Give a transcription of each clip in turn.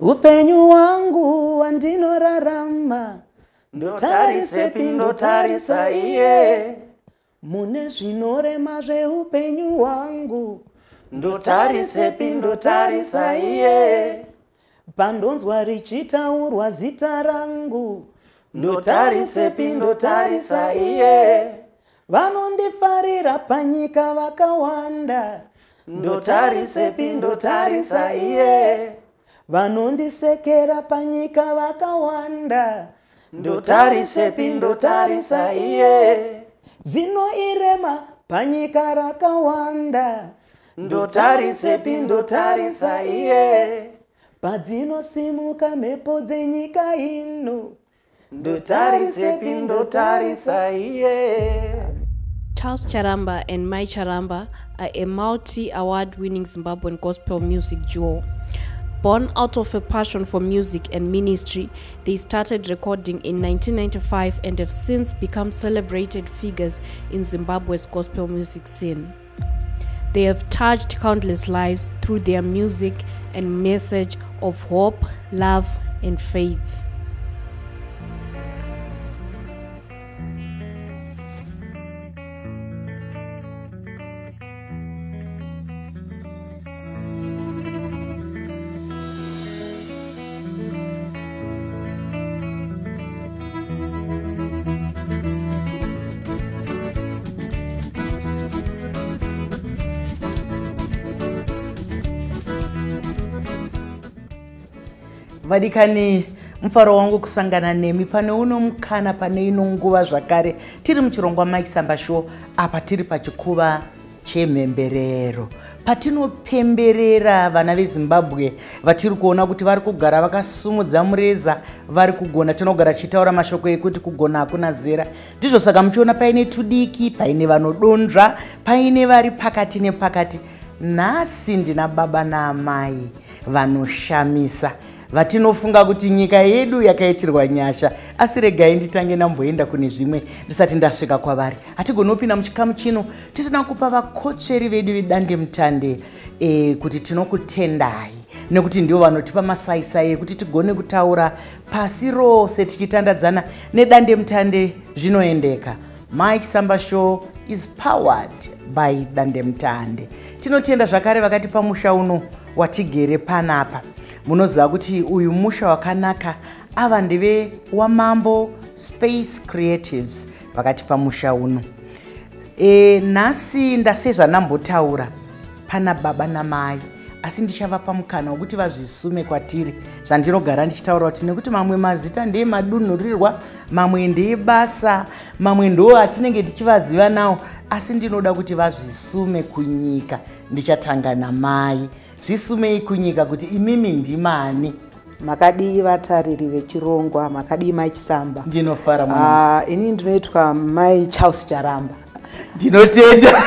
Upenyu wangu wandinorarama, ndotarisepi, ndotarisa iye. Mune zvinorema zveupenyu hwangu, ndotarisepi, ndotarisa iye. Pandonzwa richitaurwa zita rangu, ndotarisepi, ndotarisa iye. Vanondifarira panyika vakawanda, ndotarisepi, ndotarisa iye. Vanondisekera panyika vakawanda, ndotarisepi, ndotarisa iye. Zino irema panyika rakawanda, ndotarisepi, ndotarisa iye. Padzinosimuka mhepo dzenyika ino, ndotarisepi, ndotarisa iye. Charles Charamba and Mai Charamba are a multi-award-winning Zimbabwean gospel music duo. Born out of a passion for music and ministry, they started recording in 1995 and have since become celebrated figures in Zimbabwe's gospel music scene. They have touched countless lives through their music and message of hope, love, and faith. Vadikani, mufaro wangu kusangana nemi pane uno mukana, pane ino nguva zvakare. Tiri muchirongwa Mike Samba Show, apa tiri pachikuva chemhemberero, patinopemberera vana veZimbabwe vatiri kuona kuti vari kugara vakasumudza mureza, vari kugona. Tinogara tichitaura mashoko ekuti kugona hakuna zera. Ndizvo saka muchiona paine tudiki, paine vanodonzva, paine vari pakati nepakati. Nhasi ndina baba naamai vanoshamisa, vatinofunga kuti nyika yedu yakaitirwa nyasha. Asi regai nditange ndamboenda kune zvimwe ndisati ndasvika kwavari. Hatigoni kupinda muchikamu chino tisina kupa vakotsveri vedu vedandemutande kuti tinokutendai, nekuti ndivo vanotipa masaisai ekuti tigone kutaura pasi rose tichitandadzana nedandemutande zvinoendeka. Mike Samba Show is powered by Dandemutande. Tinotenda zvakare vakatipa musha uno watigere panapa. Munoziva kuti uyu musha wakanaka, ava ndeve waMambo Space Creatives vakatipa musha uno. Nhasi ndasezvanambotaura pana baba namai, asi ndichavapa mukana wekuti vazvisume kwatiri. Zvandinogara ndichitaura kuti nekuti mamwe mazita ndeemadunhurirwa, mamwe ndeebasa, mamwe ndo atinenge tichivaziva nawo, asi ndinoda kuti vazvisume kunyika. Ndichatanga namai. Zvisumei kunyika kuti imimi ndimani. Makadii vatariri vechirongwa, makadii Mai Chisamba? Ndinofara mwana. Ini ndinoitwa Mai Charles Charamba. Ndinotenda.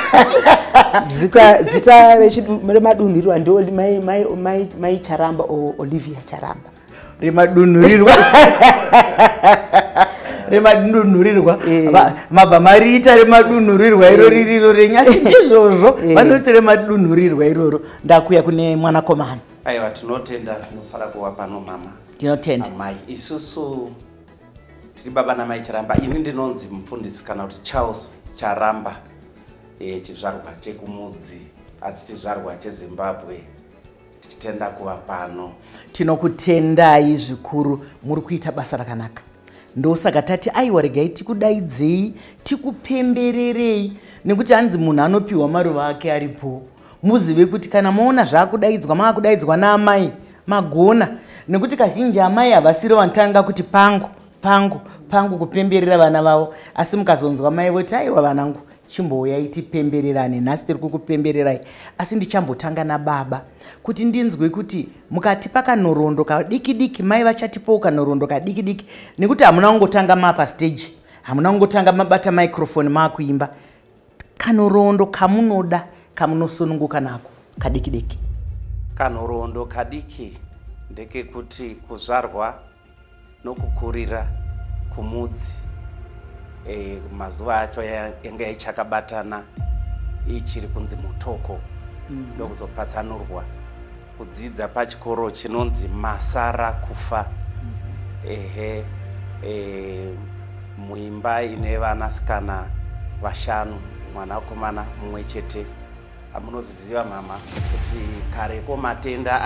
Zita remadunhurirwa ndio Mai Charamba o Olivia Charamba. Remadunhurirwa. Remadunhurirwa. Mabva mariita remadunhurirwa iro ririro renyu, asi ndizvozvo vanoti remadunhurirwa iroro. Ndakuya kune mwanakomana. Aiwa, tinotenda, tinofara kuva pano mama. Tinotenda. Amai, isusu tiri baba namai Charamba. Ini ndinonzi mufundisi kana kuti Charles Charamba, chizvarwa chekumudzi, asi chizvarwa cheZimbabwe. Tichitenda kuva pano. Tinokutendai zvikuru, muri kuita basa rakanaka. Ndosaka tati aiwa regai tikudaidzei, tikupembererei, nekuti hanzi munhu anopiwa maruva ake aripo. Muzive kuti kana maona zvakudaidzwa, maakudaidzwa naamai, magona. Nekuti kazhinji amai havasiri vanotanga kuti pangu, pangu, pangu kupemberera vana vavo. Asi mukazonzwa mai voti aiwa vanangu, chimbouyai tipembererane, nhasi tiri kukupembererai. Asi ndichambotanga nababa kuti ndinzwe kuti mukatipa kanhoroondo kadiki diki, mai vachatipawo kanhoroondo kadiki diki, nekuti hamuna kungotanga mapa stage, hamuna kungotanga mabata microphone makuimba. Kanhoroondo kamunoda, kamunosununguka nako kadiki diki. Kanhoroondo kadiki ndekekuti kuzvarwa nokukurira kumudzi, mazuva acho yanga ichakabatana, ichiri kunzi Mutoko, ndokuzopatsanurwa kudzidza pachikoro chinonzi Masara Kufa. Ehe, muimba ine vanasikana 5, mwanakomana mumwe chete. Amunoziva mama kuti kareko matenda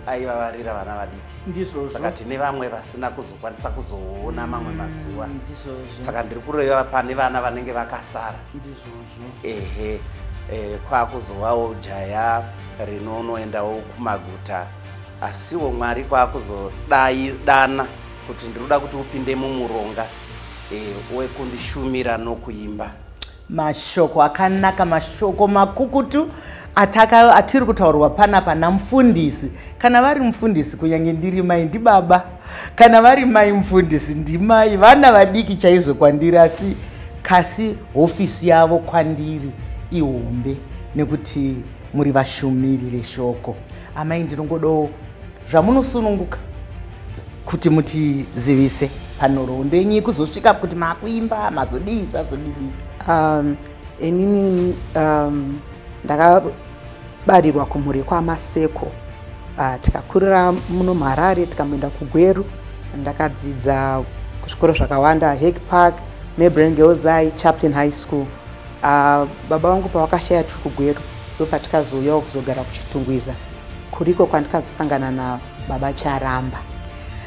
aivavarira vana vadiki. Ndizvozvo. Saka tine vamwe vasina kuzokwanisa kuzoona mamwe mazuva. Ndizvozvo. Saka ndiri kureva pane vana vanenge vakasara. Ndizvozvo. Ehe, kwakuzovawo jaya rinonoendawo kumaguta, asiwo Mwari kwakuzodana kuti ndinoda kuti upinde mumuronga wekundishumira nokuimba. Mashoko akanaka, mashoko makukutu atiri kutaurwa panapa namufundisi. Kana vari mufundisi kunyange ndiri mai ndibaba, kana vari mai mufundisi ndimai, vana vadiki chaizvo kwandiri, asi kasi hofisi yavo kwandiri ihombe nekuti muri vashumiri veshoko. Amai, ndinongodawo zvamunosununguka kuti mutizivise panhoroondo yenyu kuzosvika kuti makuimba, mazodii, zvazodii. Inini ndakabarirwa kumhuri kwaMaseko. Tikakurira muno muHarare, tikamboenda kuGweru. Ndakadzidza kuzvikoro zvakawanda, Hague Park, Mayburn Girls High, Chaplin High School. Baba vangu pavakashaya tiri kuGweru, ndopatikazouyawo kuzogara kuChitungwiza, kuriko kwandikazosangana nababa Charamba.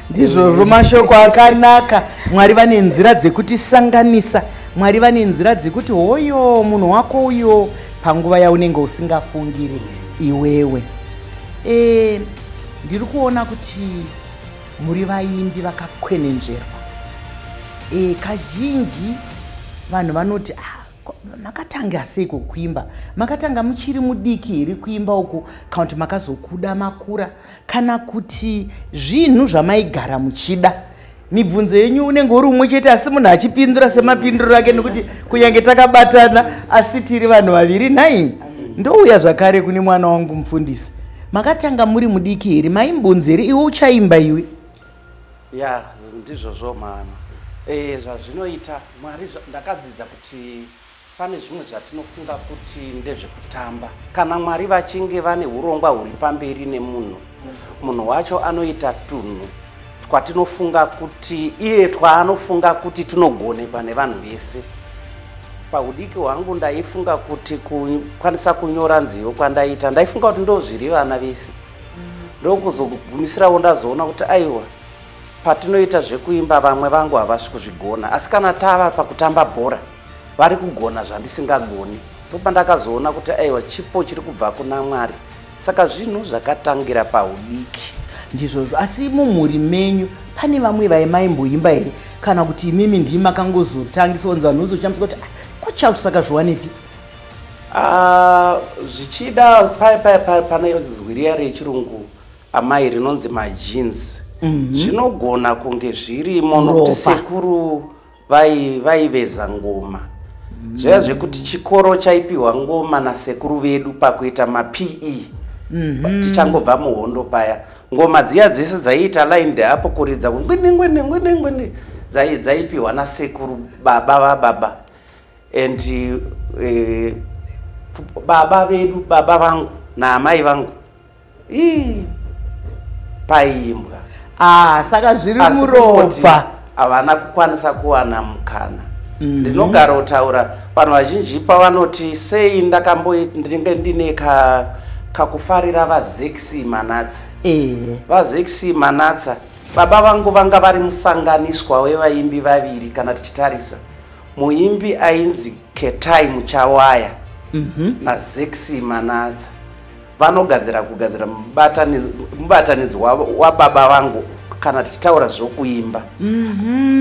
Ndizvozvo, mashoko akanaka. Mwari vane nzira dzekutisanganisa, Mwari vane nzira dzekuti hoyo munhu wako uyo panguva yaunenge usingafungiri iwewe. Ndiri kuona kuti muri vaimbi vakakwenenzverwa. Kazhinji vanhu vanoti makatanga seiko kuimba? Makatanga muchiri mudiki here kuimba uku, kana kuti makazokuda makura, kana kuti zvinhu zvamaigara muchida? Mibvunzo yenyu unenge uri umwe chete, asi munhu achipindura semapinduro ake, nekuti kunyange takabatana asi tiri vanhu vaviri. Nhai, ndouya zvakare kune mwana wangu mufundisi. Makatanga muri mudiki here? Maimbunzi here iwe uchaimba iwe? Ya, ndizvozvo mama. Zvazvinoita Mwari, ndakadzidza kuti pane zvimwe zvatinofunga kuti ndezvekutamba. Kana Mwari vachinge vane urongwa huri pamberi nemunhu, munhu wacho anoita tunhu twatinofunga kuti iye twaanofunga kuti tinogonekwa nevanhu vese. Paudiki hwangu ndaifunga kuti kukwanisa kunyora nziyo kwandaita, ndaifunga kuti ndozviri vana vese. Ndokuzogumisirawo ndazoona kuti aiwa, patinoita zvekuimba vamwe vangu havasi kuzvigona, asi kana tava pakutamba bhora vari kugona zvandisingagoni. Ndopandakazoona kuti aiwa, chipo chiri kubva kuna Mwari. Saka zvinhu zvakatangira paudiki. Ndizvozvo. Asi mumhuri menyu pane vamwe vaimaimboimba here, kana kuti imimi ndimi makangozotangisa kunzi vanhu vozoshamisika kuti ko Charles saka zviwanepi? Zvichida pane zwi riya rechirungu amai rinonzi majeans. Zvinogona kunge zvirimo nokuti sekuru vaiveza ngoma. Zviya zvekuti chikoro chaipiwa ngoma nasekuru vedu pakuita maPE. Tichangobva muhondo paya, ngoma dziya dzese dzaiita line apo kuridza ngwini ngwini ngwini ngwini, dzaipiwa nasekuru baba vababa. And baba vedu, baba vangu naamai vangu, paiimbwa. Saka zviri muropa. Havana kukwanisa kuwana mukana. Ndinogara kutaura vanhu vazhinji pavanoti sei ndinenge ndine kakufarira vaZexi Manatsa. VaZexi Manatsa baba vangu vanga vari musanganiswa wevaimbi vaviri. Kana tichitarisa muimbi ainzi Ketai Muchawaya naZexi Manatsa, vanogadzira kugadzira mubatanidzwa wababa vangu kana tichitaura zvokuimba.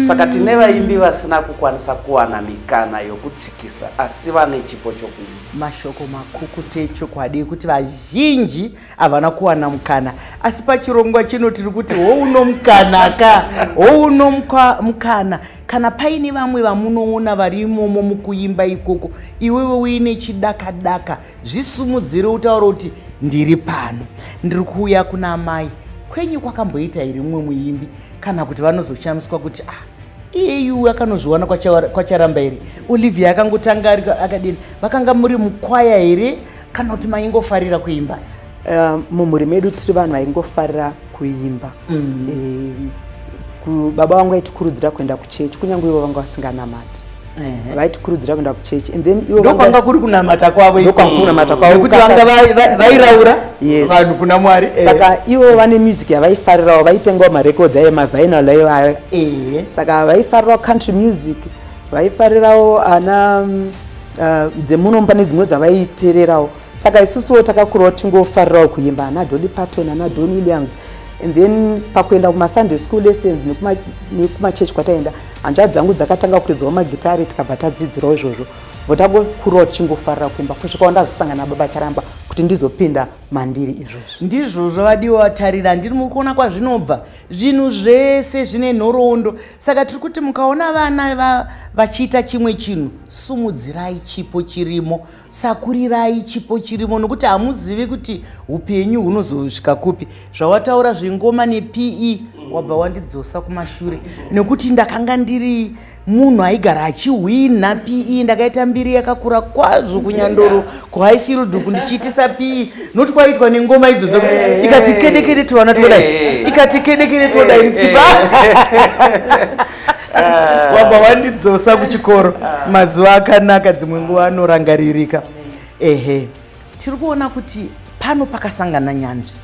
Saka tine vaimbi vasina kukwanisa kuwana mikana yokutsikisa, asi vane chipo chokuimba. Mashoko makukutu echokwadi ekuti vazhinji havana kuwana mukana, asi pachirongwa chino tiri kuti houno mukana ka, houno mukana. Kana paine vamwe vamunoona vari imomo mukuimba ikoko, iwewe uine chidakadaka, zvisumudzire utaure kuti ndiri pano, ndiri kuuya kuna amai. Kwenyu kwakamboita here mumwe muimbi, kana kuti vanozoshamiswa kuti iyeyu akanozviwana kwaCharamba here? Olivia akangotanga akadini? Vakanga muri mukwaya here, kana kuti maingofarira kuimba? Mumhuri medu tiri vanhu vaingofarira kuimba. Baba vangu vaitikurudzira kuenda kuchechi, kunyange ivo vanga vasinganamati. Vaitikurudzira kuenda kuchechi, and then ivo Ndokwanga kuri kunamata kwavo. Ndokwanga kunamata kwavo. Nekuti vanga vairaura Yes. vanhu kuna Mwari. Saka ivo vane music yavaifarirawo, vaitengawo marecords ayo, mavinyl ayo ayo. Saka vaifarirawo country music, vaifarirawo ana dzemuno, pane dzimwe dzavaiteererawo. Saka isusuwo takakurawo tingofarirawo kuimba ana Dolly Parton, ana Don Williams. And then pakuenda kumasunday school lessons nekumachechi kwataenda, hanzvadzi dzangu dzakatanga kuridzawo magitari, tikabva tadzidzirawo izvozvo. Votangokurawo tichingofarira kuimba kusvikawo ndazosangana nababa Charamba kuti ndizopinda mandiri izvozvo. Ndizvozvo, vadiwa tarira, ndiri muri kuona kwazvinobva. Zvinhu zvese zvine nhoroondo. Saka tiri kuti mukaona vana vachiita chimwe chinhu, sumudzirai chipo chirimo, sakurirai chipo chirimo, nokuti hamuzivi kuti upenyu hunozosvika kupi. Zvawataura zvengoma nePE, wabva wandidzosa kumashure, nekuti ndakanga ndiri munhu aigara achihwina PE. Ndakaita mbiri yakakura kwazvo kuNyandoro, kuHighfield, kundichiitisa PE, noti kwaitwa nengoma idzodzo, ikati kedekede tuwana todai, ikati kedekede todai mutsipa. Wabva wandidzosa kuchikoro. Mazuva akanaka, dzimwe nguva anorangaririka. Ehe, tiri kuona kuti pano pakasangana nyanzvi.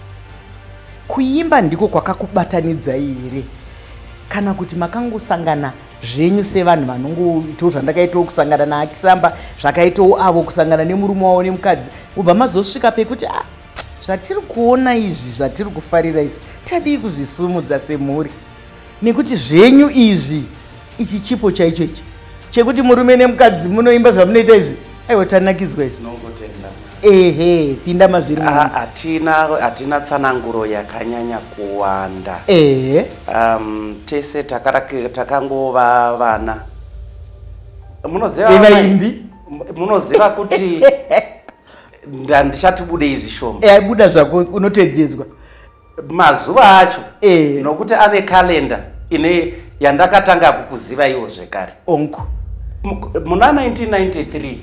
Kuimba ndiko kwakakubatanidzai here, kana kuti makangosangana zvenyu sevanhu vanongoitawo zvandakaitawo kusangana naAkisamba, zvakaitawo avo kusangana nemurume wavo nemukadzi, ubva mazosvika pekuti, ah, zvatiri kuona izvi, zvatiri kufarira izvi, tadii kuzvisumudza semhuri? Nekuti zvenyu izvi, ichi chipo chaicho ichi chekuti murume nemukadzi munoimba zvamunoita izvi, aiwa, tanakidzwa izvi. Tinongotenda. Ehe, pinda mazviri. Ah, hatina tsananguro yakanyanya kuwanda. Tese takangova vana, munoziva. Vevaimbi. Munoziva kuti ndichatibudei zvishoma. Buda zvako, unotedzedzwa. Mazuva acho, nokuti ane kalenda ine yandakatanga kukuziva iwo zvekare. Onku. Muna 1993,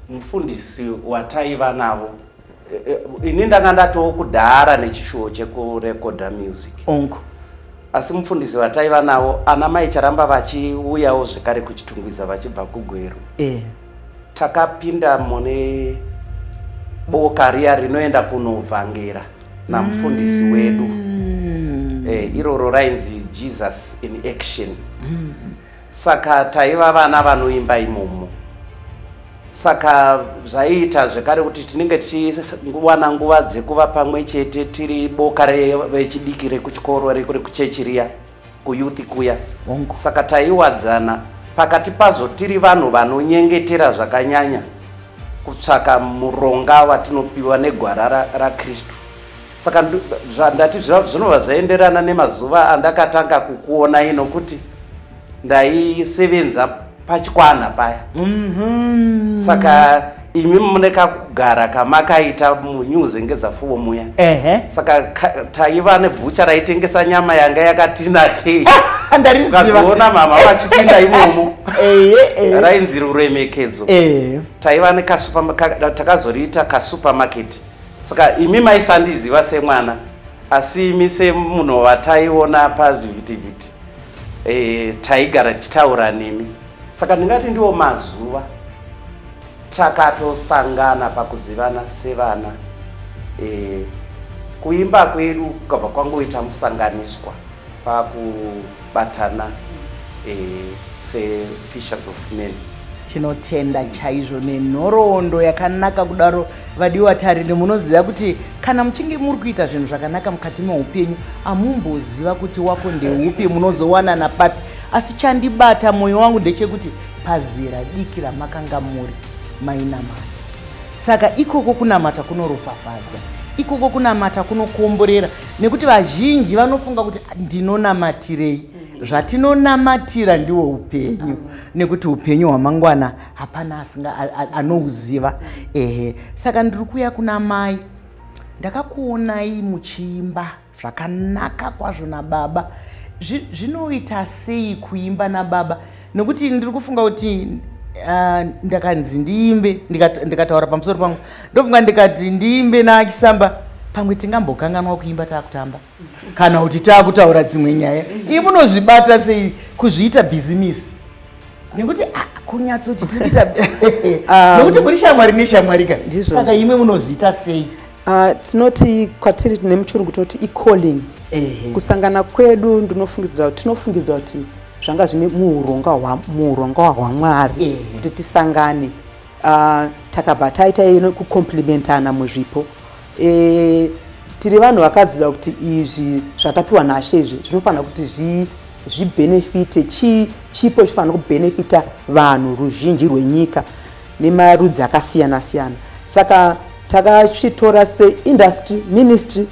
mufundisi wataiva navo, ini ndanga ndatoo kudhara nechishuwo chekurekodha music. Onku. Asi mufundisi wataiva navo, ana mai Charamba vachiuyawo zvekare kuChitungwiza vachibva kuGweru, takapinda mune boka riya rinoenda kunovhangera namufundisi wedu. Iroro rainzi Jesus in Action. Saka taiva vana vanoimba imomo. Saka zvaiita zvekare kuti tinenge tichiwana nguva dzekuva pamwe chete tiri boka vechidiki rekuchikoro, rekuchechi riya, kuyouth kuya. Saka taiwadzana pakati pazvo tiri vanhu vanonyengetera zvakanyanya kutsvaka muronga watinopiwa negwara raKristu. Saka ndati zvinobva zvaenderana nemazuva andakatanga kukuonai, nokuti ndaisevenza pachikwana paya. Saka imi mune kakugara kamakaita muNew Zengeza 4 muya. Saka taiva nebhucha raitengesa nyama yanga yakatinakei. Ndariziva. Ukazoona mama vachipinda imomo, Ehe, ehe. rainzi Ruremekedzo. Taiva takazoriita kasupermarket. Saka imi maisandiziva semwana, asi imi semunhu wataiona pazvivhitivhiti, taigara tichitaura nemi. Saka ndingati ndiwo mazuva takatosangana pakuzivana sevana. Kuimba kwedu kukabva kwangoita musanganiswa pakubatana, sefishers of men. Tinotenda chaizvo nenhoroondo yakanaka kudaro. Vadiwa tariri, munoziva kuti kana muchinge muri kuita zvinhu zvakanaka mukati meupenyu, hamumboziva kuti wako ndeupi, munozowanana papi. Asi chandibata mwoyo wangu ndechekuti pazera diki ramakanga muri, mainamata. Saka ikoko kunamata kunoropafadza, ikoko kunamata kunokomborera, nekuti vazhinji vanofunga kuti ndinonamatirei. Zvatinonamatira ndiwo upenyu, nekuti upenyu hwamangwana hapana asinga anouziva. Ehe, saka ndiri kuuya kuna mai. Ndakakuonai muchiimba zvakanaka kwazvo nababa. Zvinoita sei kuimba nababa? Nekuti ndiri kufunga kuti ndakanzi ndiimbe, ndikataura pamusoro pangu, ndofunga ndikati ndiimbe naAkisamba. Pamwe tingambokanganwa kuimba taakutamba kana kuti taakutaura dzimwe nyaya. Imi munozvibata sei kuzviita bhizimisi? Nekuti kunyatsoti tiri kuita nekuti muri shamwari neshamwari ka. Ndizvo. Saka imwe munozviita sei? Tinoti kwatiri nemuchirungu tinoti icalling. Kusangana kwedu ndinofungidzira tinofungidzira kuti zvanga zvine muurongwa hwaMwari kuti tisangane. Takabva taita ino kucomplimentana muzvipo. Tiri vanhu vakaziva kuti izvi zvatapiwa nashe izvi zvinofanira kuti zvibhenefite, chipo chifanira kubhenefita vanhu ruzhinji rwenyika nemarudzi akasiyana siyana. Saka takachitora seindustry ministry,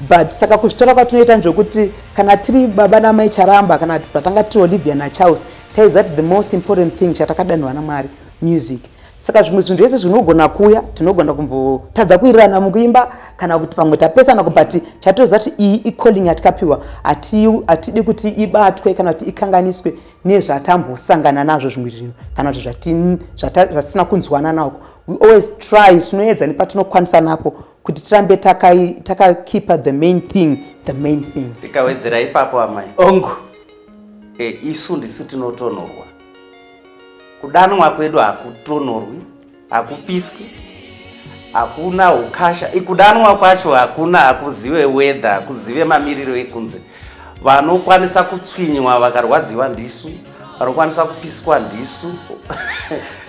but saka kuzvitora kwatinoita ndezvekuti kana tiri baba namai Charamba, kana patanga tiri Olivia naCharles, taiziva kuti the most important thing chatakadanirwa naMwari music. Saka zvimwe zvinhu zvese zvinogona kuuya, tinogona kumbotadza kuwirirana mukuimba kana kuti pamwe tapesana, but chatoziva kuti iyi icalling yatikapiwa, hatidi kuti ibatwe kana kuti ikanganiswe nezvatambosangana nazvo zvimwe zvinhu kana kuti zvatisina kunzwana nako. We always try, tinoedza nepatinokwanisa napo kuti tirambe takakeepa the main thing the main thing. Tikawedzera ipapo, amai. Ongo. Isu ndisu tinotonhorwa. Kudanwa kwedu hakutonhorwi, hakupiswi, hakuna ukasha. Kudanwa kwacho hakuna, hakuzive weather, hakuzive mamiriro ekunze. Vanokwanisa kutswinywa vakarwadziwa ndisu, vanokwanisa kupiswa ndisu.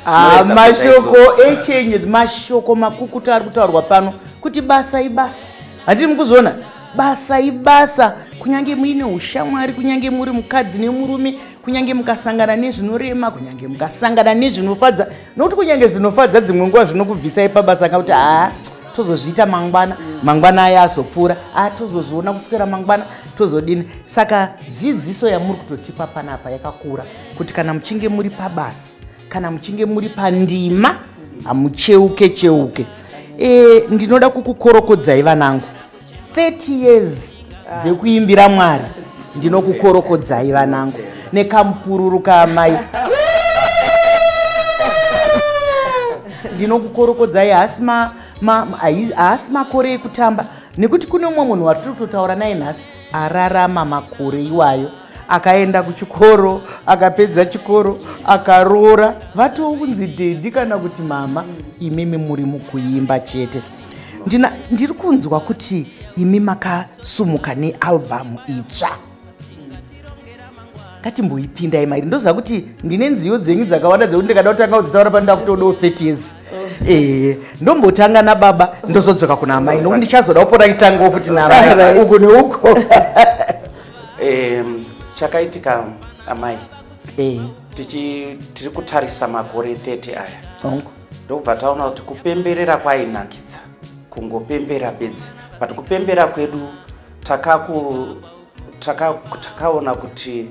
Tinoedza kuita Mashoko izvozvo. Echenye mashoko makukutu ari kutaurwa pano kuti basa ibasa. Handiri mukuzviona, basa ibasa, kunyange muine ushamwari, kunyange muri mukadzi nemurume, kunyange mukasangana nezvinorema, kunyange mukasangana nezvinofadza, nokuti kunyange zvinofadza dzimwe nguva zvinokubvisai pabasa, kakuti haa, tozozviita mangwana, mangwana aya azopfuura, a tozozviona kuswera mangwana, tozodini. Saka dzidziso yamuri kutotipa panapa yakakura, kuti kana muchinge muri pabasa, kana muchinge muri pandima, hamucheuke cheuke. Ndinoda kukukorokodzai vanangu, 30 years dzekuimbira Mwari. Ndinokukorokodzai vanangu nekamupururu kaamai. Ndinokukorokodzai. Haasi haasi makore ekutamba, nekuti kune umwe munhu watiri kutotaura naye nhasi ararama makore iwayo, akaenda kuchikoro, akapedza chikoro, akaroora, vatounzi daddy kana kuti mama. Imimi muri mukuimba chete. Ndiri kunzwa kuti imi makasumuka nealbhamu itsva. Ngatimboipindai mairi. Ndoziva kuti ndine nziyo dzenyu dzakawanda dzekuti ndikada kutanga kudzitaura panoda kutodawo 30 years. Ndombotanga nababa, ndozodzoka kuna amai, nokuti ndichazoda kupota nditangawo futi naamai uko neuko. Chakaitika amai, tiri kutarisa makore 30 aya, Ongo. ndobva taona kuti kupemberera kwainakidza kungopembera bedzi, but kupembera kwedu takaona kuti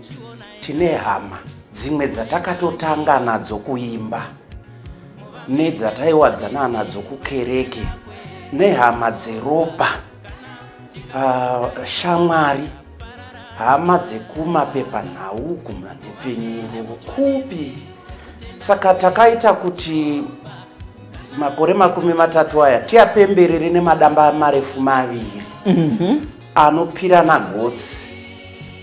tine hama dzimwe dzatakatotanga nadzo kuimba, nedzataiwadzana nadzo kukereke, nehama dzeropa, shamwari, hama dzekumapepanhau, kumanhepfenyuro, kupi. Saka takaita kuti makore 30 aya tiyapemberere nemadamba marefu maviri anopirana gotsi,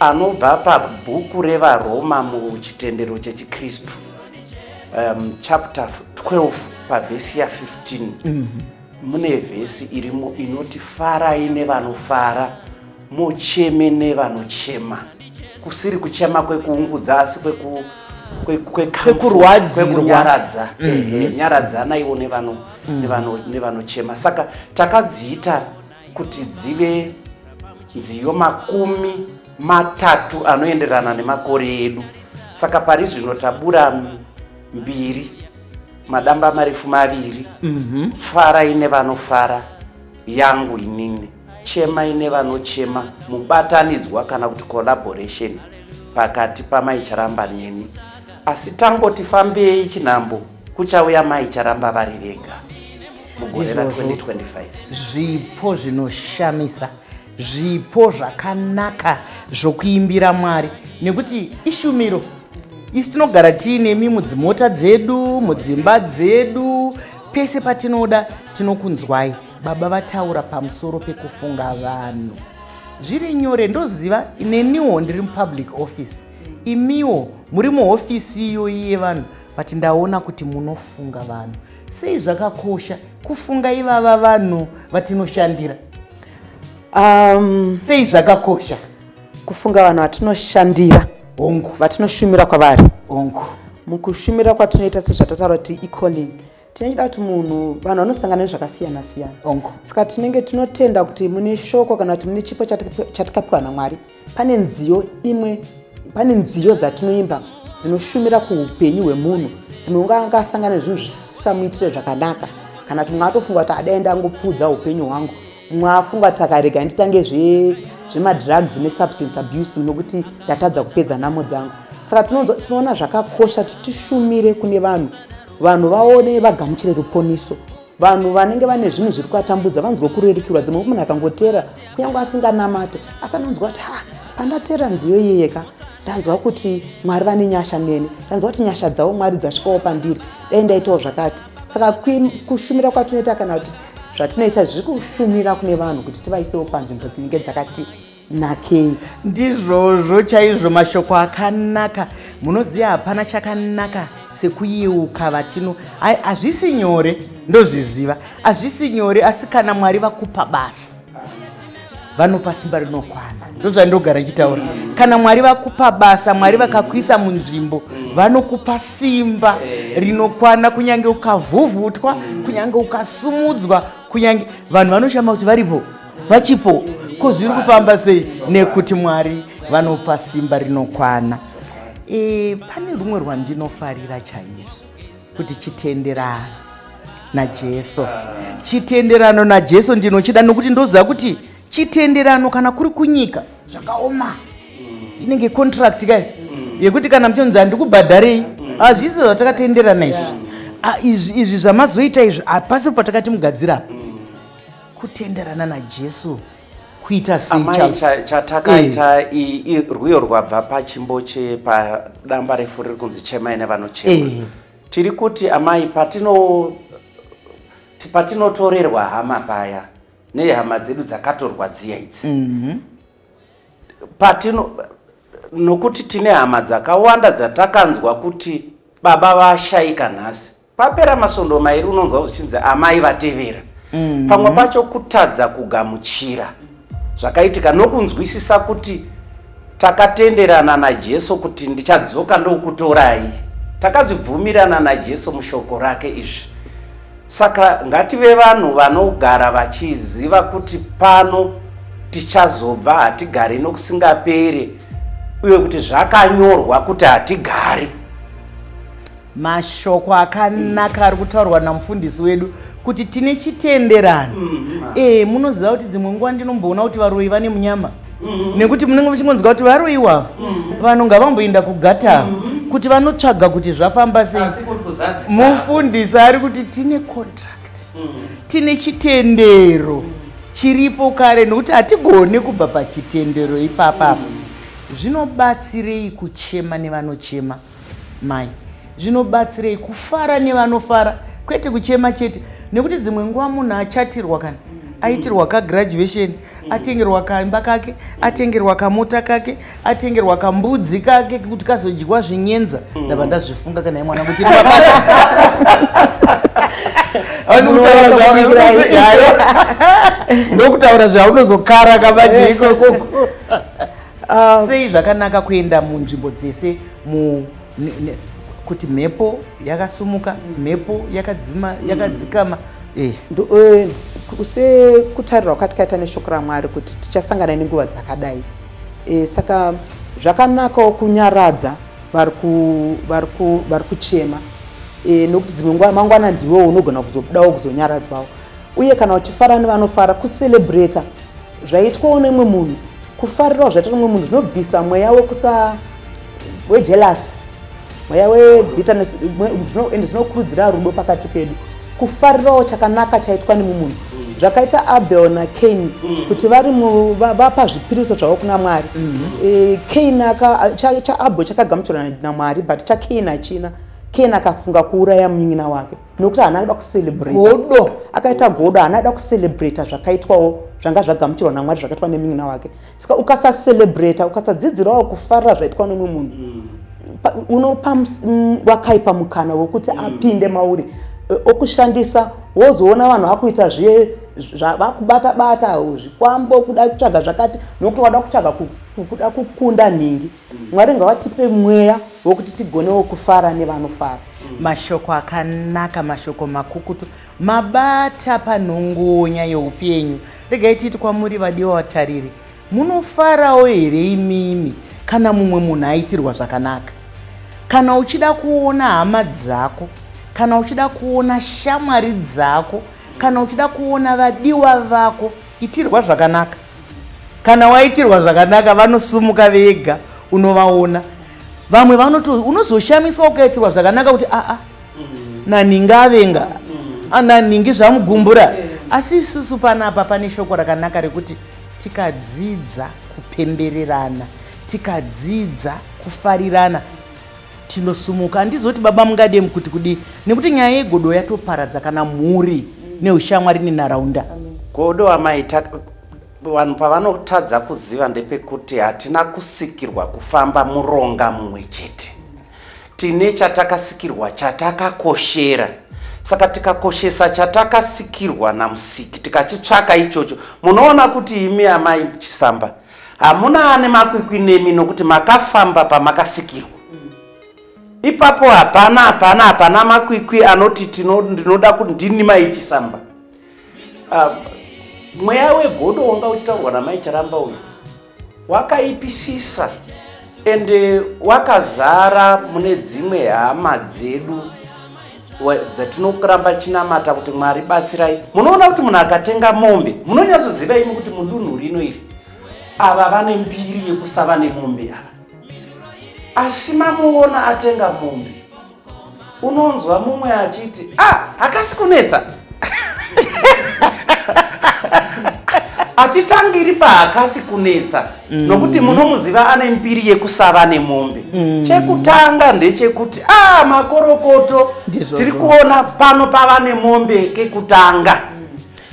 anobva pabhuku revaRoma muchitendero chechikristu, chapter 12 pavhesi ya15. Mune vhesi irimo inoti, "Farai nevanofara, mucheme nevanochema," kusiri kuchema kwekuungudza, asi Kwekurwadzirwa. Kwekunyaradza. Ehe, nyaradzanaiwo nevanochema. Saka takadziita kuti dzive nziyo 30 anoenderana nemakore edu. Saka pari zvino tabura mbiri, madamba marefu maviri: Farai nevanofara yangu inini, Chemai nevanochema mubatanidzwa kana kuti collaboration pakati pamai Charamba neni. Asi tangoti fambei chinhambo, kuchauya mai Charamba vari vega mugore Izvozvo. ra2025. Zvipo zvinoshamisa, zvipo zvakanaka zvokuimbira Mwari, nekuti ishumiro. Isu tinogara tiinemi mudzimota dzedu, mudzimba dzedu, pese patinoda tinokunzwai. Baba vataura pamusoro pekufunga vanhu. Zviri nyore, ndoziva neniwo ndiri mupublic office, imiwo muri muhofisi iyoyi yevanhu, but ndaona kuti munofunga vanhu. Sei zvakakosha kufunga ivava vanhu vatinoshandira? Sei zvakakosha kufunga vanhu vatinoshandira? Hongu. Vatinoshumira kwavari. Hongu. Mukushumira kwatinoita, sezvatataura kuti icalling, tinechida kuti munhu, vanhu vanosangana nezvakasiyana siyana. Hongu. Saka tinenge tinotenda kuti mune shoko kana kuti mune chipo chatikapiwa naMwari. Pane nziyo imwe, pane nziyo dzatinoimba dzinoshumira kuupenyu hwemunhu. Dzimwe unga angasangana nezvinhu zvisisamuitire zvakanaka, kana kuti mumwe atofunga kuti adai ndangopfuudza upenyu hwangu, mumwe afunga kuti akarega nditange zvemadrugs nesubstance abuse nokuti ndatadza kupedza nhamo dzangu. Saka tinoona zvakakosha kuti tishumire kune vanhu, vanhu vaone, vagamuchire ruponiso. Vanhu vanenge vane zvinhu zviri kuvatambudza vanzwe kurerukirwa. Dzimwe munhu akangoteera, kunyange asinganamate, asi anonzwa kuti ha, pandateera nziyo iyeyeka, ndanzwa kuti Mwari vane nyasha neni, ndanzwa kuti nyasha dzavo Mwari dzasvikawo pandiri, dai ndaitawo zvakati. Saka kushumira kwatinoita kana kuti zvatinoita zviri kushumira kune vanhu kuti tivaisewo panzvimbo dzinenge dzakati nakei. Ndizvozvo chaizvo, mashoko akanaka. Munoziva, hapana chakanaka sekuyeuka vatino. Hazvisi nyore, ndozviziva, hazvisi nyore, asi kana Mwari vakupa basa, vanopa simba rinokwana. Ndozvandogara chitaura, kana Mwari vakupa basa, Mwari vakakuisa munzvimbo, vanokupa simba rinokwana, kunyange ukavhuvhutwa, kunyange ukasumudzwa, kunyange vanhu vanoshama kuti varipo, vachipo, ko zviri kufamba sei, nekuti Mwari vanopa simba rinokwana. Pane rumwe rwandinofarira chaizvo, kuti chitenderano naJesu. Chitenderano naJesu ndinochida, nokuti ndoziva kuti chitenderano kana kuri kunyika zvakaoma, inenge contract kai yekuti kana muchonzi handikubhadharei, hazvisi zvatakatenderana izvi. Izvi zvamazoita izvi hapasi patakati mugadzira apa. Kutenderana naJesu kuita sei? Amai, Charles? Chatakaita rwiyo rwabva pachimbo chepadamba refu riri kunzi "Chemai Nevanochema". Tiri kuti amai, patinotorerwa hama paya, nehama dzedu dzakatorwa dziya idzi, patino, nokuti tine hama dzakawanda dzatakanzwa kuti baba vashayika nhasi, papera masondo mairi unonzwa zvichinzi amai vatevera. Pamwe pacho kutadza kugamuchira zvakaitika nokunzwisisa kuti takatenderana naJesu kuti ndichadzoka ndokutorai. Takazvibvumirana naJesu mushoko rake izvi. Saka ngative vanhu vanogara vachiziva kuti pano tichazobva, hatigari nokusingaperi, uye kuti zvakanyorwa kuti hatigari. Mashoko akanaka ari kutaurwa namufundisi wedu kuti tine chitenderano. Munoziva kuti dzimwe nguva ndinomboona kuti varoyi vane munyama, nekuti munenge muchingonzwa kuti varoyiwa, vanhu ngavamboenda kugata kuti vanotsvaga kuti zvafamba sei. Asi kuri kuzadzisa. Mufundisi ari kuti tine contract, tine chitendero chiripo kare, nokuti hatigoni kubva pachitendero ipapapa. Zvinobatsirei kuchema nevanochema, mai? Zvinobatsirei kufara nevanofara, kwete kuchema chete? Nekuti dzimwe nguva munhu achatirwa, kana aitirwa kagraduation, atengerwa kaimba kake, atengerwa kamota kake, atengerwa kambudzi kake kuti kazodyiwa zvinyenza. Ndabva ndazvifunga kana imwana kuti ndokutaura zvaunozokara kavaje ikokoko. Sei zvakanaka kuenda munzvimbo dzese kuti mhepo yakasumuka, mhepo yakadzima, yakadzikama? Sekutarirwa kwatikaita neshoko raMwari kuti tichasangana nenguva dzakadai, saka zvakanakawo kunyaradza vari kuchema, nokuti dzimwe nguva mangwana ndiwewo unogona kuzobudawo kuzonyaradzwawo. Uye kana uchifara nevanofara, kucelebrata zvaitwawo nemumwe munhu, kufarirawo zvaitwa nemumwe munhu, zvinobvisa mweya wekusa wejealous, mweya webitterness, ende zvinokurudzira rudo pakati pedu. Kufarirawo chakanaka chaitwa nemumwe munhu, zvakaita Abel naCain, kuti vari vapa zvipiriso zvavo kuna Mwari. Cain chaAbel chakagamuchirwa naMwari, but chaCain hachina. Cain akafunga kuuraya munin'ina wake. Nokuti haana kuda kucelebrate. Godo. Akaita godo, haana kuda kucelebrata zvakaitwawo, zvanga zvagamuchirwa naMwari, zvakaitwa nemunin'ina wake. Saka ukasacelebrata, ukasadzidzirawo kufarira zvaitwa nomumwe munhu, unopa wakaipa mukana wekuti apinde mauri, okushandisa. Wozoona vanhu vakuita zviye, vakubata bata zvikwambo, kuda kutsvaga zvakati, nokuti wada kutsvaga kuda kukunda nhingi. Mwari ngavatipe mweya wokuti tigonewo kufara nevanofara. Mashoko akanaka, mashoko makukutu, mabata panhongonya yeupenyu. Regai titi kwamuri, vadiwa vatariri, munofarawo here imimi kana mumwe munhu aitirwa zvakanaka? Kana uchida kuona hama dzako, kana uchida kuona shamwari dzako, kana uchida kuona vadiwa vako, itirwa zvakanaka. Kana waitirwa zvakanaka, vanosumuka vega, unovaona. Vamwe vanoto unozoshamiswa ukaitirwa zvakanaka kuti aa, naningi avenga, naningi zvamugumbura. Asi isusu panapa pane shoko rakanaka rekuti tikadzidza kupembererana, tikadzidza kufarirana, tinosumuka. Handizoti baba mungademu kuti kudii, nekuti nyaya yegodo yatoparadza kana mhuri neushamwari nenharaunda. Godo, amai, vanhu pavanotadza kuziva ndepekuti hatina kusikirwa kufamba muronga mumwe chete. Tine chatakasikirwa, chatakakoshera. Saka tikakoshesa chatakasikirwa naMusiki, tikachitsvaka ichocho, munoona kuti imi amai Chisamba hamuna ane makwikwi nemi, nokuti makafamba pamakasikirwa ipapo. Hapana, hapana, hapana makwikwi anoti ndinoda kuti ndini mai Chisamba. Mweya wegodo wanga uchitaurwa namai Charamba uyu wakaipisisa, ende wakazara mune dzimwe hama dzedu dzatinoramba chinamata kuti Mwari batsirai. Munoona kuti munhu akatenga mombe, munonyatsoziva imi kuti mudunhu rino iri ava vane mbiri yekusava nemombe ava, asi mamuona atenga mombe, unonzwa mumwe achiti, "Ah, hakasi kunetsa." Hatitangiri pahakasi kunetsa, nokuti munomuziva ane mbiri yekusava nemombe. Chekutanga ndechekuti, "A, makorokoto." Ndizvozvo. Tiri kuona pano pava nemombe kekutanga,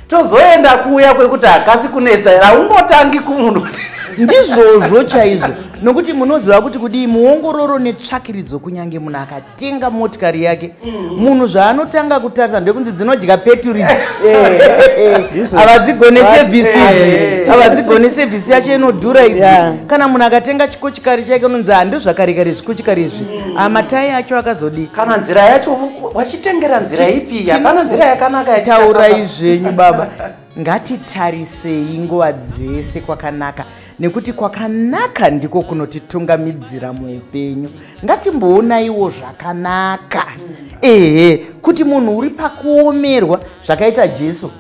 tozoenda kuuya kwekuti hakasi kunetsa. Haungotangi kumunhu kuti Ndizvozvo chaizvo, nokuti munoziva kuti kudii, muongororo netsvakiridzo, kunyange munhu akatenga motikari yake, munhu zvaanotanga kutarisa ndekunzi dzinodya peturu idzi, havadzigone service idzi, havadzigone service yacho inodhura idzi. Kana munhu akatenga chikochikari chake, unonzi handi zvakarekare zvikochikari izvi, amatai acho akazodii. Kana nzira yacho wachitengera nzira ipi? Hapana nzira yakanaka Taurai yatichafamba. zvenyu baba. Ngatitarisei nguva dzese kwakanaka, nekuti kwakanaka ndiko kunotitungamidzira muupenyu. Ngatimboonaiwo zvakanaka, ehe, kuti munhu uri pakuomerwa zvakaita Jesu,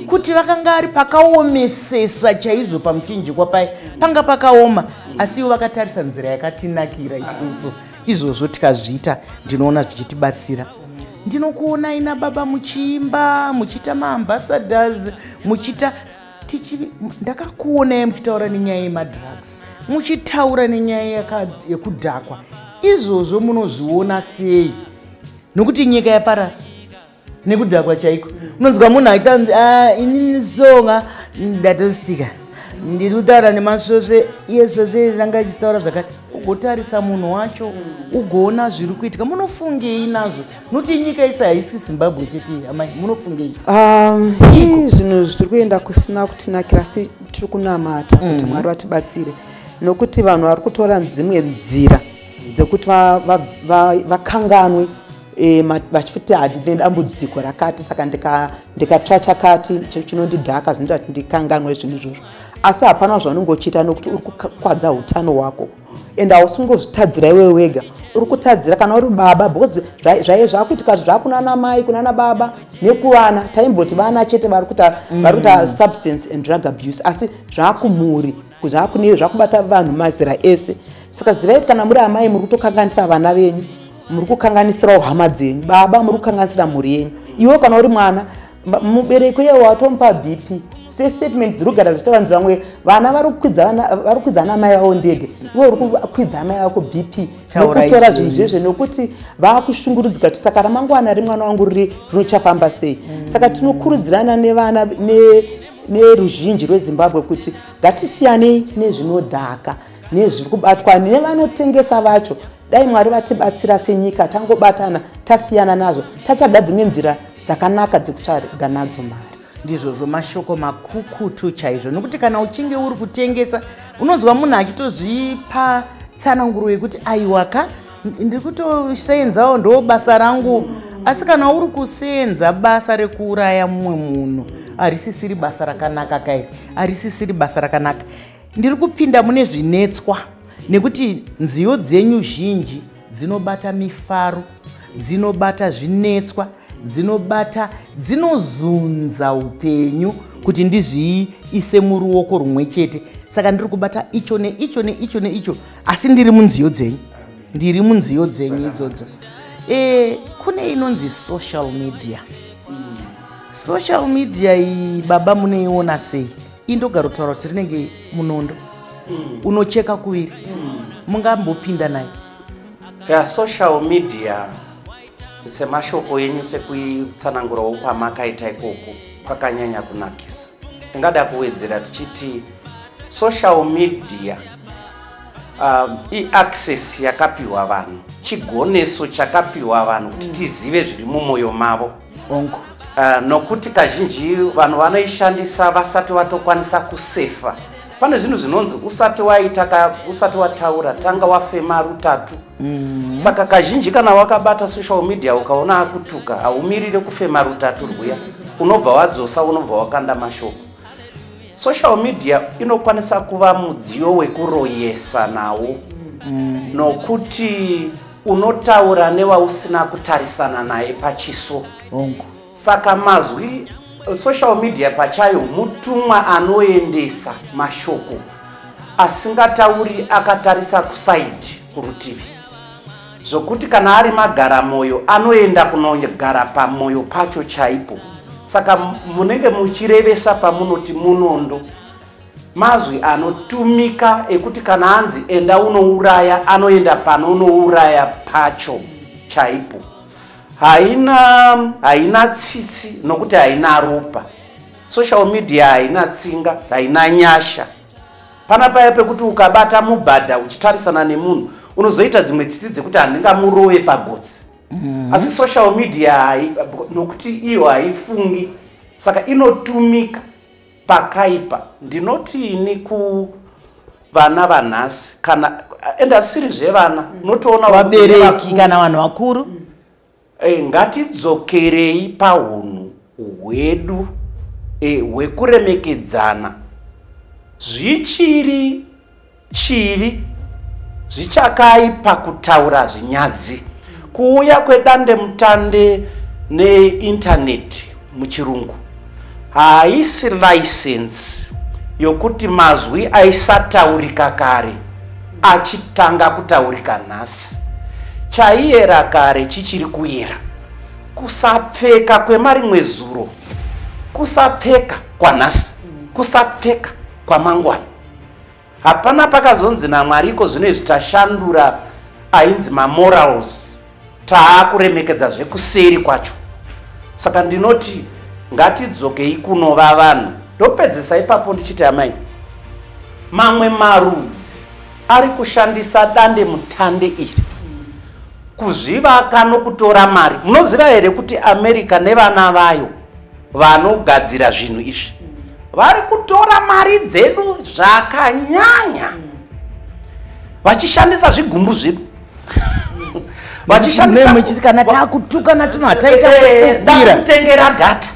kuti vakanga ari pakaomesesa chaizvo pamuchinjikwa pai, panga pakaoma, asi ivo vakatarisa nzira yakatinakira isusu. Izvozvo tikazviita, ndinoona zvichitibatsira. Ndinokuonai nababa muchiimba, muchiita maambassadors, muchiita ndakakuonai muchitaura nenyaya yemadrugs, muchitaura nenyaya yekudhakwa. Izvozvo munozviona sei, nokuti nyika yaparara nekudhakwa chaiko? Unonzwa munhu aita kunzi, "Ah, inini songa ndatostika, ndiri kutaura nemasvosve, iye svosve ranga ichitaura zvakati." Ugotarisa munhu wacho, ugoona zviri kuitika. Munofungei nazvo, nokuti nyika isi haisi Zimbabwe chete? Amai, munofungei? Ii zvinhu zviri kuenda kusina kutinakira, asi tiri kunamata kuti Mwari vatibatsire, nokuti vanhu vari kutora dzimwe nzira dzekuti vakanganwe, vachiti handine dambudziko rakati, saka ndikatsva chakati chinondidhaka, zvinoita kuti ndikanganwe zvinhu izvozvo. Asi hapana zvaunenge uchiita, nokuti uri kukwadza utano hwako, and hausingozvitadzira iwe wega, uri kutadzira kana uri baba, because zvakuitika kuti zvakunana mai, kunana baba nekuvana. Taimboti vana chete vari kuita substance and drug abuse, asi zvakumhuri, zvakubata vanhu mazera ese. Saka zivai kuti kana muri amai, muri kutokanganisa vana venyu, muri kukanganisirawo hama dzenyu. Baba, muri kukanganisira mhuri yenyu. Iwe kana uri mwana, mubereki uye watomupa BP. Sestatement dziri kugara dzichitaura nzi vamwe vana vari kukwidza ana mai vavo ndege, iwe uri kukwidza amai vako BP nekutora zvinhu zvezve, nekuti vakushungurudzika kuti saka ramangwana remwana wangu riri rinochafamba sei. Saka tinokurudzirana nevana neruzhinji rweZimbabwe kuti ngatisiyanei nezvinodhaka nezviri kubatwa nevanotengesa vacho. Dai Mwari vatibatsira senyika, tangobatana tasiyana nazvo, tatsvaga dzimwe nzira dzakanaka dzekutsvaga nadzo mari. Ndizvozvo, mashoko makukutu chaizvo, nekuti kana uchinge uri kutengesa unonzwa munhu achitozvipa tsananguro yekuti aiwaka ndiri kutosenzawo, ndo basa rangu. Asi kana uri kusenza basa rekuuraya mumwe munhu, harisisiri basa rakanaka kairi, harisisiri basa rakanaka. Ndiri kupinda mune zvinetswa nekuti nziyo dzenyu zhinji dzinobata mifaro, dzinobata zvinetswa, dzinobata, dzinozunza upenyu kuti ndizviise muruoko rumwe chete. Saka ndiri kubata icho neicho neicho neicho, asi ndiri munziyo dzenyu, ndiri munziyo dzenyu idzodzo. Kune inonzi social media. Social media iyi baba munoiona sei? Indogara kutaura kuti rinenge munondo unocheka kuviri, mungambopinda nayo? Ya, social media, semashoko enyu, sekuitsanangurawo kwamakaita ikoko kwakanyanya kunakisa. Ndingada kuwedzera tichiti social media iaccess yakapiwa vanhu, chigoneso chakapiwa vanhu kuti tizive zviri mumwoyo mavo. Ongo. Nokuti kazhinji vanhu vanoishandisa vasati vatokwanisa kusefa. Pane zvinhu zvinonzi usati waita, usati wataura, tanga wafema rutatu. Saka kazhinji kana wakabata social media ukaona akutuka, haumirire kufema rutatu rwuya, unobva wadzosa, unobva wakanda mashoko. Social media inokwanisa kuva mudziyo wekuroyesa nawo, nokuti unotaura newausina kutarisana naye pachiso. Ongo. Saka mazwi, social media pachayo mutumwa anoendesa mashoko asingatauri akatarisa kusaidi, kurutivi, zvokuti kana ari magaramoyo anoenda kunogara pamwoyo pacho chaipo. Saka munenge muchirevesa pamunoti munondo. Mazwi anotumika ekuti kana anzi enda unouraya, anoenda panonouraya pacho chaipo. Haina tsitsi nokuti haina ropa. Social media haina tsinga, haina nyasha. Pana paya pekuti ukabata mubhadha uchitarisana nemunhu, unozoita dzimwe tsitsi dzekuti handingamurove pagotsi. Asi social media, nokuti iyo haifungi, saka inotumika pakaipa. Ndinoti ini kuvana vanhasi, kana ende asiri zvevana, unotoona vabereki kana vanhu vakuru, ngatidzokerei pahunhu hwedu hwekuremekedzana. Zvichiri chivi, zvichakaipa kutaura zvinyadzi. Kuuya kwedandemutande neintaneti muchirungu haisi license yokuti mazwi aisataurika kare achitanga kutaurika nhasi. Chaiyera kare chichiri kuyera. Kusapfeka kwemarimwe zuro, kusapfeka kwanhasi, kusapfeka kwamangwana. Hapana pakazonzi naMwari iko zvino izvi tashandura ainzi mamorals, taakuremekedza zvekuseri kwacho. Saka ndinoti ngatidzokei kunova vanhu. Ndopedzesa ipapo ndichiti amai, mamwe marudzi ari kushandisa dande mutande iri kuzvivaka nokutora mari. Munoziva here kuti America nevana vayo vanogadzira zvinhu izvi vari kutora mari dzedu zvakanyanya, vachishandisa zvigumbu zvedu, vachishandisa muchiti kana takutukana tuno hataita kubira kutengera data.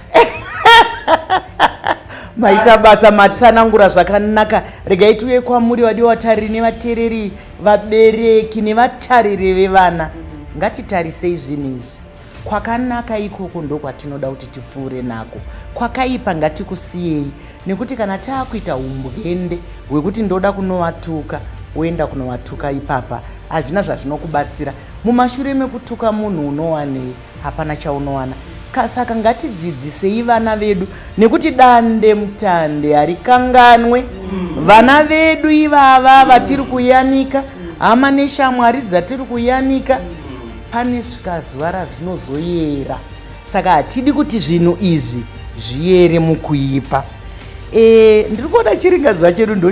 Maita basa, matsanangura zvakanaka. Regai tiuye kwamuri vadiwa vatariri nevateereri, vabereki nevatariri vevana. Ngatitarisei zvinhu izvi. Kwakanaka ikoko ndokwatinoda kuti tipfuure nako, kwakaipa ngatikusiyei, nekuti kana taakuita umbwende hwekuti ndoda kunovatuka, woenda kunovatuka ipapa, hazvina zvazvinokubatsira. Mumashure mekutuka munhu unowanei? Hapana chaunowana. Saka ngatidzidzisei vana vedu, nekuti dande mutande harikanganwe. Vana vedu ivava vatiri kuyanika, hama neshamwari dzatiri kuyanika, pane svika zuva razvinozoyera. Saka hatidi kuti zvinhu izvi zviyere mukuipa. Ndiri kuona chiringazuva chedu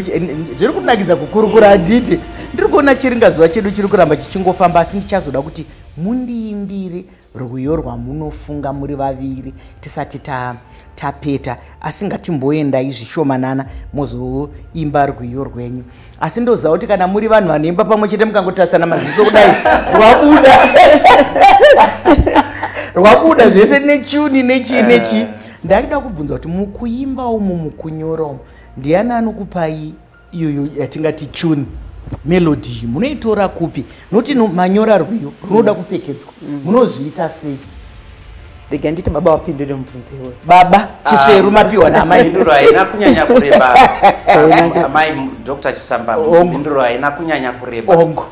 zviri kunakidza kukurukura, handiti? Ndiri kuona chiringazuva chedu chiri kuramba chichingofamba, asi ndichazoda kuti mundiimbire rwiyo rwamunofunga muri vaviri tisati tapeta. Asi ngatimboendai zvishomanana mozoimba rwiyo rwenyu. Asi ndoziva kuti kana muri vanhu vanoimba pamwe chete mukangotarisana maziso kudai, rwabuda rwabuda zvese nechuni nechii nechii. Ndaida kubvunza kuti mukuimba umu, mukunyora umu, ndiani anokupai iyoyo yatingati tune, melody? Munoitora kupi? Noti manyora rwiyo runoda kupfekedzwa, munozviita sei? Rega nditi baba wapindure mubvunzo iwoyo. Baba Chisveru, mapiwa namai. Mhinduro haina kunyanya kureba, amai Dr Chisamba. Mhinduro haina kunyanya kureba. Ongo.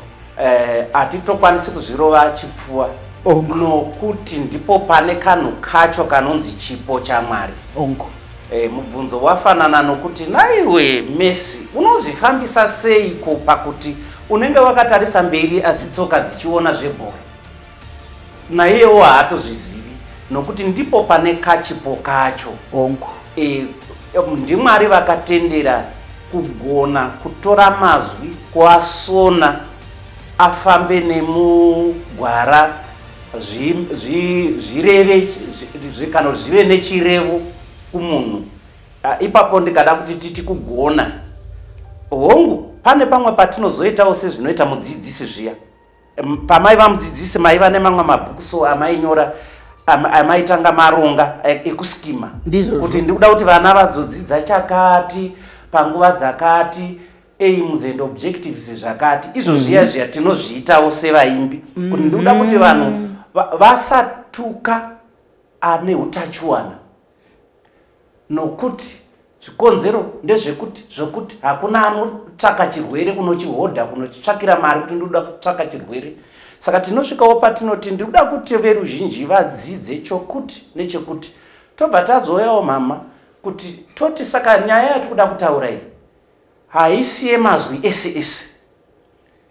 Hatitokwanisi kuzvirova chipfuwa, Ongo. nokuti ndipo pane kanhu kacho kanonzi chipo chaMwari. Ongo. Mubvunzo wafanana nokuti, naiwe Messi, unozvifambisa seiko pakuti unenge wakatarisa mberi asi tsoka dzichiona zvebhora? Naiyewo haatozvizivi, nokuti ndipo pane kachipo kacho. Ongo. NdiMwari vakatendera kugona kutora mazwi, kuasona afambe nemugwara, zvireve kana zvive nechirevo kumunhu. Ipapo ndikada kuti titi kugona, hongu, pane pamwe patinozoitawo sezvinoita mudzidzisi zviya. Pamaiva mudzidzisi, maiva nemamwe mabhuku so amainyora, amaitanga maronga ekuskima kuti ndikuda kuti vana vazodzidza chakati panguva dzakati, aims and objectives zvakati izvo zviya zviya. Tinozviitawo sevaimbi kuti ndikuda kuti vanhu vasatuka ane utachiwana, nokuti zvikonzero ndezvekuti zvokuti hakuna anotsvaka chirwere kunochihodha, kunochitsvakira mari kuti ndikuda kutsvaka chirwere. Saka tinosvikawo patinoti ndikuda kuti veruzhinji vadzidze chokuti nechekuti. Tobva tazouyawo mama kuti toti, saka nyaya yatikuda kutaura iyi haisi yemazwi ese ese,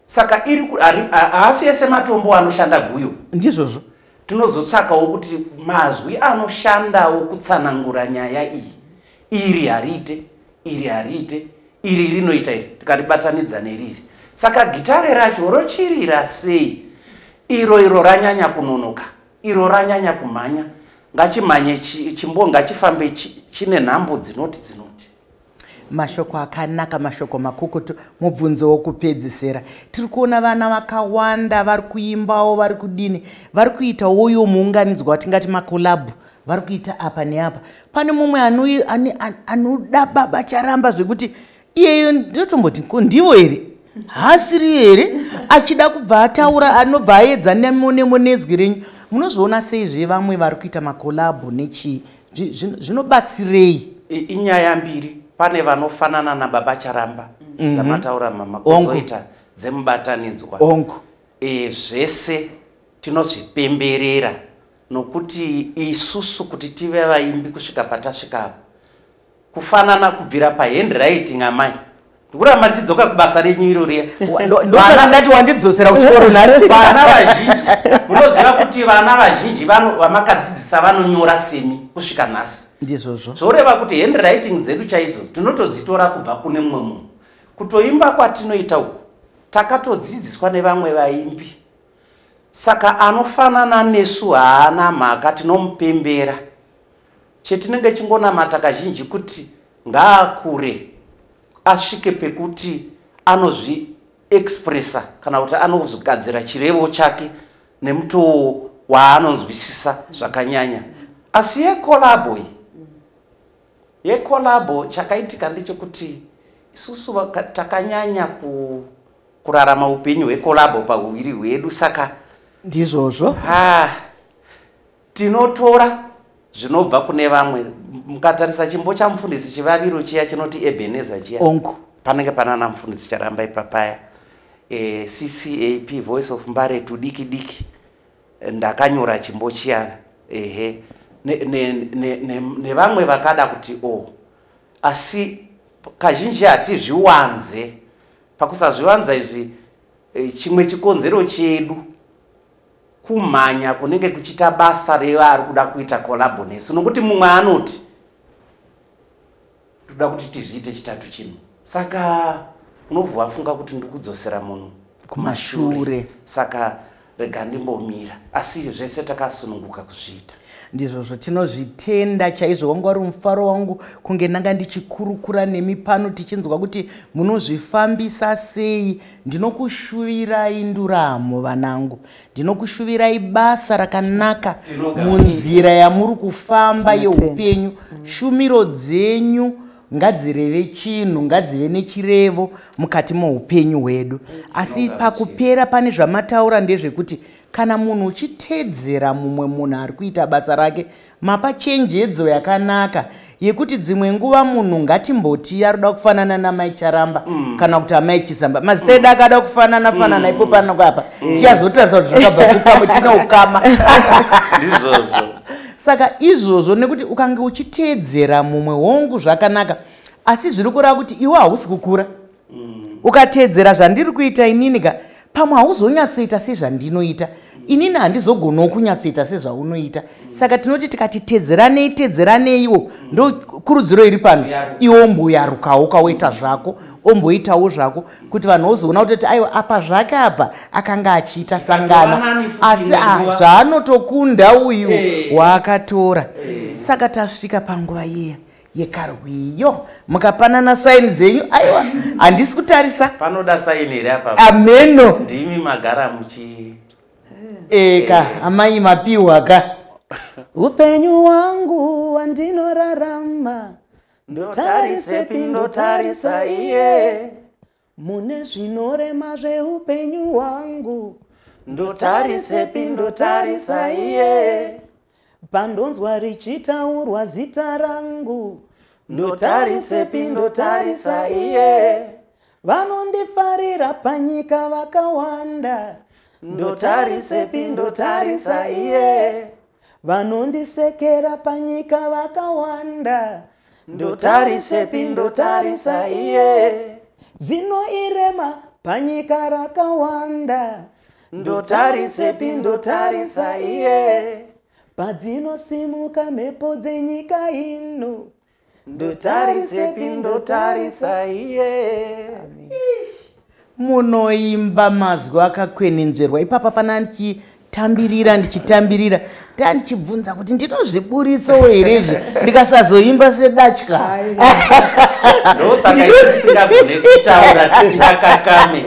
saka iri haasi ese matombo anoshanda guyo. Ndizvozvo. Tinozotsvakawo kuti mazwi anoshandawo kutsanangura nyaya iyi, iri hariite, iri hariite, iri rinoita, iri tikaribatanidza neriri, saka gitare racho rochirira sei? Iro iro ranyanya kunonoka, iro ranyanya kumhanya, ngachimhanye chimbo, ngachifambe chine nhambo dzinoti dzinoti. Mashoko akanaka, mashoko makukutu. Mubvunzo wokupedzisira: tiri kuona vana vakawanda vari kuimbawo, vari kudini, vari kuitawo iyo muunganidzwa watingati macollabo, vari kuita apa neapa. Pane mumwe anoda baba Charamba zvekuti iyeyo ndotomboti, ko ndivo here, hasiri here? Achida kubva ataura, anobva aedza nemo nemo nezwi renyu. Munozviona sei zvevamwe vari kuita macollabo nechii? Zvinobatsirei? Inyaya mbiri. Pane vanofanana nababa Charamba dzamataura mama, kuzoita dzemubatanidzwa. Ongo. Zvese tinozvipemberera, nokuti isusu kuti tive vaimbi kusvika patasvika apa, kufanana kubvira pahandwriting, amai, ndikuramba ndichidzoka kubasa renyu iro riya. Ndosaka ndati wandidzosera kuchikoro nhasi. Vana vazhinji, munoziva kuti vana vazhinji vamakadzidzisa vanonyora semi kusvika nhasi. Ndizvozvo. Zvoreva kuti handwriting dzedu chaidzo tinotodzitora kubva kune mumwe munhu. Kutoimba kwatinoita uku takatodzidziswa nevamwe vaimbi. Saka anofanana nesu haana mhaka, tinomupembera. Chetinenge chingonamata kazhinji kuti ngaakure asvike pekuti anozviexpressa kana kuti anozogadzira chirevo chake nemutoo waanonzwisisa zvakanyanya. Asi yecollabo iyi, yecollabo, chakaitika ndechekuti isusu takanyanya kurarama upenyu hwecollabo pauviri hwedu, saka Ndizvozvo. Ha, tinotora zvinobva kune vamwe. Mukatarisa chimbo chamufundisi Chivaviro chiya chinoti Ebeneza chiya, Ongo. panenge panana mufundisi Charamba ipapaya. CCAP Voice of Mbare tudiki diki, ndakanyora chimbo chiyana, ehe. Nevamwe vakada kuti o, asi kazhinji hatizviwanze. Pakusazviwanza izvi, chimwe chikonzero chedu kumhanya kunenge kuchiita basa revari kuda kuita collabo nesu, nokuti mumwe anoti toda kuti tizviite chitatu chino, saka unobva wafunga kuti ndikudzosera munhu kumashure, saka rega ndimbomira. Asi zvese takasununguka kuzviita. Ndizvozvo, tinozvitenda chaizvo. Wangu wari mufaro wangu kunge ndanga ndichikurukura nemi pano, tichinzwa kuti munozvifambisa sei. Ndinokushuvirai nduramo, vanangu, ndinokushuvirai basa rakanaka munzira yamuri kufamba yeupenyu. Shumiro dzenyu ngadzireve chinhu, ngadzive nechirevo mukati moupenyu hwedu. Asi pakupera, pane zvamataura ndezvekuti kana munhu uchitedzera mumwe munhu ari kuita basa rake, mapa chenjedzo yakanaka yekuti dzimwe nguva munhu ngatimboti arikuda kufanana namai Charamba kana kuti amai Chisamba, mazita edu akada kufanana fanana ipo pano apa, tichazotarisa kuti zvakabva kupamwe tine ukama. Ndizvozvo. Saka izvozvo, nekuti ukange uchiteedzera mumwe, hongu zvakanaka, asi zviri kureva kuti iwe hausi kukura. Ukateedzera zvandiri kuita inini ka, pamwe hauzonyatsoita sezvandinoita inini, handizogonawo kunyatsoita sezvaunoita. Saka tinoti tikati tedzeranei, tedzeraneiwo, ndo kurudziro iri pano. Iwe omboyarukawo, ukaoita zvako, omboitawo zvako, kuti vanhu vozoona kutoti aiwa, apa zvake apa akanga achiita sangana, asi zvaanotokunda uyu waakatora. Saka tasvika panguva iya yekarwiyo, mukapanana saini dzenyu. Aiwa, handisi kutarisa. Panoda saini here apa? Ameno. Ndimi magara muchi Eka, amai mapiwa ka. Upenyu hwangu wandinorarama, ndotarisepi? Ndotarisa iye. Mune zvinorema zveupenyu hwangu, ndotarisepi? Ndotarisa iye. Pandonzwa richitaurwa zita rangu, ndotarisepi? Ndotarisa iye. Vanondifarira panyika vakawanda, ndotarisepi? Ndotarisa iye. Vanondisekera panyika vakawanda, ndotarisepi? Ndotarisa iye. Zino irema panyika rakawanda, ndotarisepi? Ndotarisa iye. Padzinosimuka mhepo dzenyika ino, ndotarisepi? Ndotarisa iye. Munoimba mazwi akakwenenzverwa ipapa. Pana ndichitambirira, ndichitambirira, ndaa ndichibvunza kuti ndinozviburitsawo here izvi, ndikasazoimba sedatya. Ndosaka isu tisingagone kutaura tisingakakame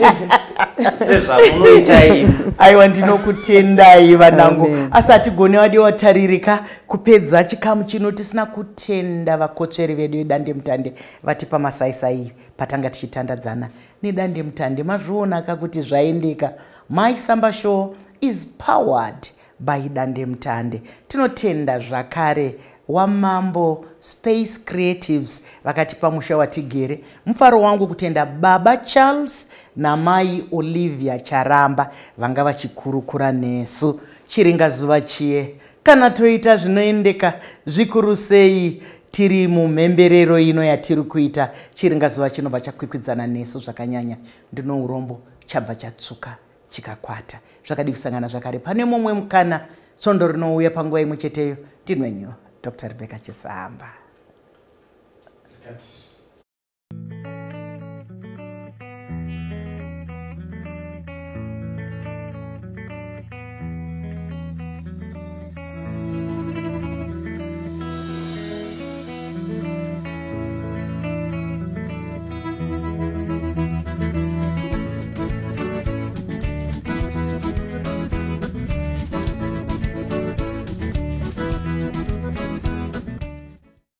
sezvamunoita imi. Aiwa, ndinokutendai, vanangu. Amen. Asi hatigone, wadiwa taririka, kupedza chikamu chino tisina kutenda vakotsveri vedu vedandemutande vatipa masaisai patanga tichitandadzana nedandemutande. Mazvionaka kuti zvaendeka. Mai Samba Show is powered by Dandemutande. Tinotenda zvakare Wamambo Space Creatives vakatipa musha watigere. Mufaro wangu kutenda baba Charles namai Olivia Charamba vanga vachikurukura nesu. Chiringazuva chiye kana toita zvinoendeka zvikuru sei tiri mumhemberero ino yatiri kuita, chiringazuva chinobva chakwikwidzana nesu zvakanyanya. Ndino urombo, chabva chatsvuka chikakwata. Zvakadi kusangana zvakare pane mumwe mukana svondo rinouya panguva imwe cheteyo. Ndinwenyu Dr Rebecca Chisamba. Kati.